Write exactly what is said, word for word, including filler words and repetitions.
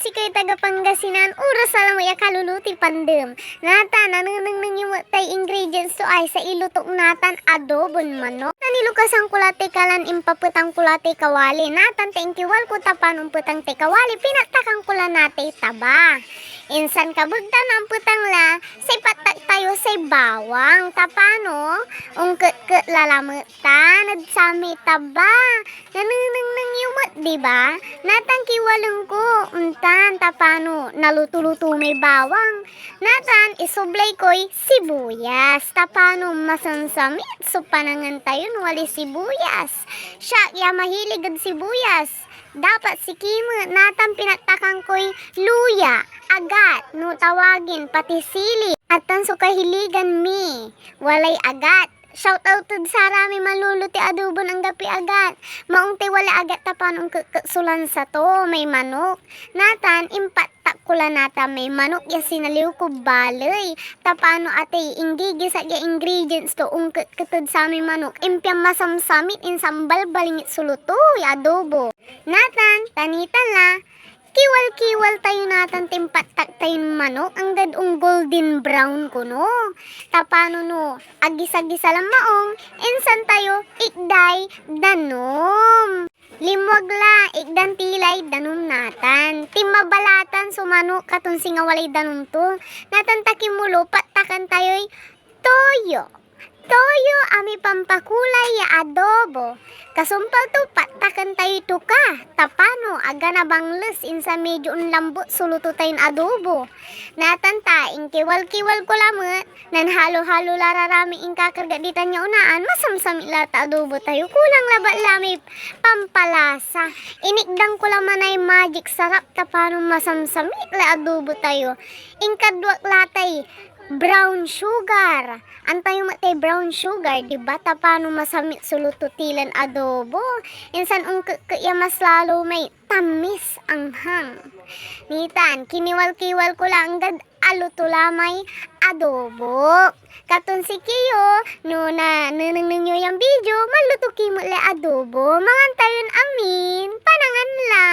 Sikayoy taga Pangasinan, oras a lamet ya kalulutoy pandem. Natan, nanenengneng yo met tay ingredients to ay say ilutok natan adobon manok. Tan ilukasan ko la tay kalan, impapetang ko la tay kawali. Natan ta inkiwal ko ta pian ompetang tay kawali, pinatakan ko la natay taba. Insan kabegtan ampetang la, say patak tayo say bawang. Ta piano, onketket la lamet tan ed samay taba. Nanenengneng yo met, di ba? Natan kiwalen ko, ontan, ta piano, naluto-luto may bawang. Natan, isublay koy sibuyas. Ta piano, masamsamit so panangan tayo no walay sibuyas. Siak ya mahilig ed sibuyas. Dapat siki met. Natan pinatakan koy luya, agat, no tawagin, pati sili. Atan so kahiligan mi, walay agat. Shout out ed saramay manlulutoy adobon anggapoy agat. Maong tay walay agat ta piano onketket so lansa to, may manok. Natan, impatak ko la natan may manok ya sinaliw kod baley. Ta piano atay inggigisak ya ingredients to onketket ed samay manok, impian masamsamit, insan balbalingit so luto ya adobo. Natan, ta nitan la, kiwal-kiwal tayo natan ta impatak tayon manok, anggad on-golden brown kono. Ta piano no agisa-gisa lan maong, insan tayo ikday danum. Linmuag la, ikdan ti lay danum natan. Tinmabalatan so manok katon singa walay danum to. Natan ta kimulo, patakan tayoy toyo. Toyo a mipampakulay ya adobo. Kasumpal to, patakan tayoy tuka. Ta piano, aga nabangles, insan medyo onlambot so luto tayon adobo. Natan ta, inkiwal-kiwal ko lamet, nanhalo-halo la ra ra may inkakarga ditan ya onaan, masamsamit la ta adobo tayo. Kulang labat la may pampalasa. Inikdan ko la manay Magic Sarap ta piano masamsamit la adobo tayo. Inkadwak la tay brown sugar. Antayo met tay brown sugar, di ba? Ta piano masamit so luto ti lan adobo. Insan onketket ya mas lalo may tamis anghang. Nitan, kiniwal-kiwal ko la anggad aluto la may adobo. Katon siki yo, no nanenengneng yo yan video, manluto ki met lay adobo. Mangan tayon amin. Panangan la.